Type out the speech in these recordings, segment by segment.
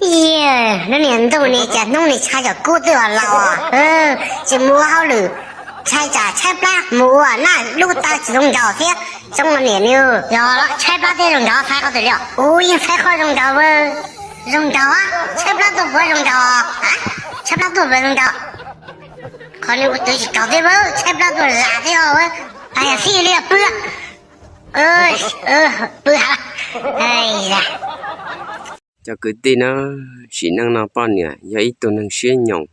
Yog, lub niag ntuj ne cas hnub no tshaib cov kub twb los laus, tsis mus ua hauj lwm, tshaib tsam tshaib plab mus ua naj lub taw tsis zoo nraug thiab. Zoo los niam ne, yog tshaib plab thiab zoo nraug faib qhov twg li os? Ub, yeej faib qhov zoo nraug, zoo nraug, tshaib plab tuaj puas zoo nraug? Tshaib plab tuaj puas zoo nraug? Qhov no ua twv tsis kaus thiab, tshaib plab tuaj zam thiab. Yog fij li pw, pw hav. Cov kwv tij na, sim neej no poj niam yog ib tug neeg siab nyoos.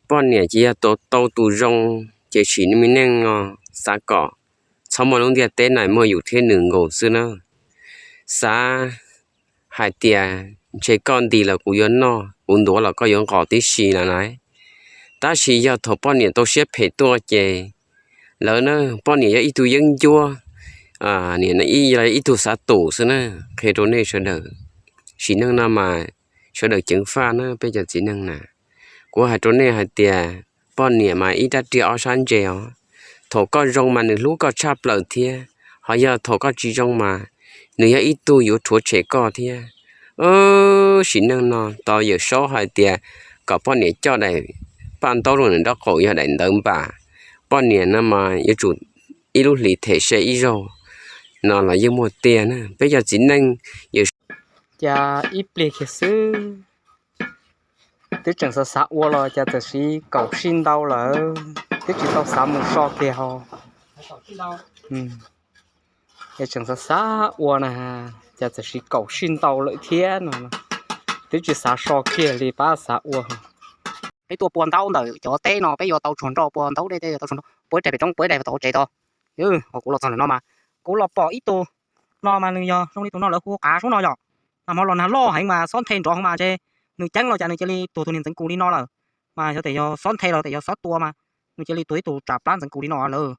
Poj niam ces yog tau tus zoo, ces sim neej no xav kom txhob muaj lub ntiaj teb no muaj yus thiab nws nkaus xwb na. Xav hais tias ntshe koj nti los kuv yuav noj, kuv ntuav los koj yuav nqos tib si no na. Tab sis yog thaum poj niam tau siab phem tuaj ces lawv na, poj niam yog ib tug yeeb ncuab, ib tug xav tus xwb na. Qhia rau nej sawv daws, sim neej no mas sawv daws ceev faj na peb cov txiv neej na. Kuv hais rau nej hais tias poj niam mas ib rab riam ob sab ntse os. Thaum koj zoo mas nws hlub koj tshaj plaws thiab, ho yog thaum koj tsis zoo mas nws yog ib tug yuav rhuav tshem koj thiab. Sim neej no tau Yawm Saub hais tias kom poj niam coj daim paj ntaub rau nws nraub qaum yog daim ntawv npam. Poj niam no mas yuav tsum ib lub hlis them se ib zaug no los yeej muaj tiag na. Peb cov txiv neej, Yawm Saub, cas ib pliag kiag xwb twb tseem xav xav ua los cas txawm siv kaum sij ntau lawm, twb tsis tau xav mus so kiag ho. Es tseem xav xav ua na, cas txawm siv kaum sij ntau lawm thiab no, twb tsis xav so kiag li pab xav ua. Peb tuaj pua ntaub ntawm cov teb no peb yuav tau tsuag nroj pua ntaub dej tej yuav tau tsuag nroj pua ib daim pem roob pua ib daim tom tsev tod. Kuv los txog ntawm no mas kuv los pom ib tug no mas nws yog zoo li tus no lawv hu qav sub no yom. Nag hmo los nag loj heev mas xob nthe nrov heev mas ntshe nws ceeb los cas nws cia li tuag tus niag ntxeev kus li no lawm. Mas yog tias yog xob nthe los tias yog xob tua mas nws cia li tuag ib tug tsam plab ntxeev kus li no lawm.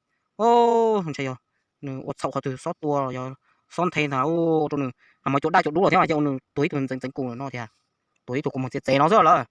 Ntshe yog nws ua txhaum qhov twg xob tua los yog xob nthe ntag ua rau nws nag hmo cua daj cua dub los thiab ua nws tuag ib tug ntxeev ntxeev kus no thiab. Tuag ib tug kuv mus txiav txev no xwb lawm.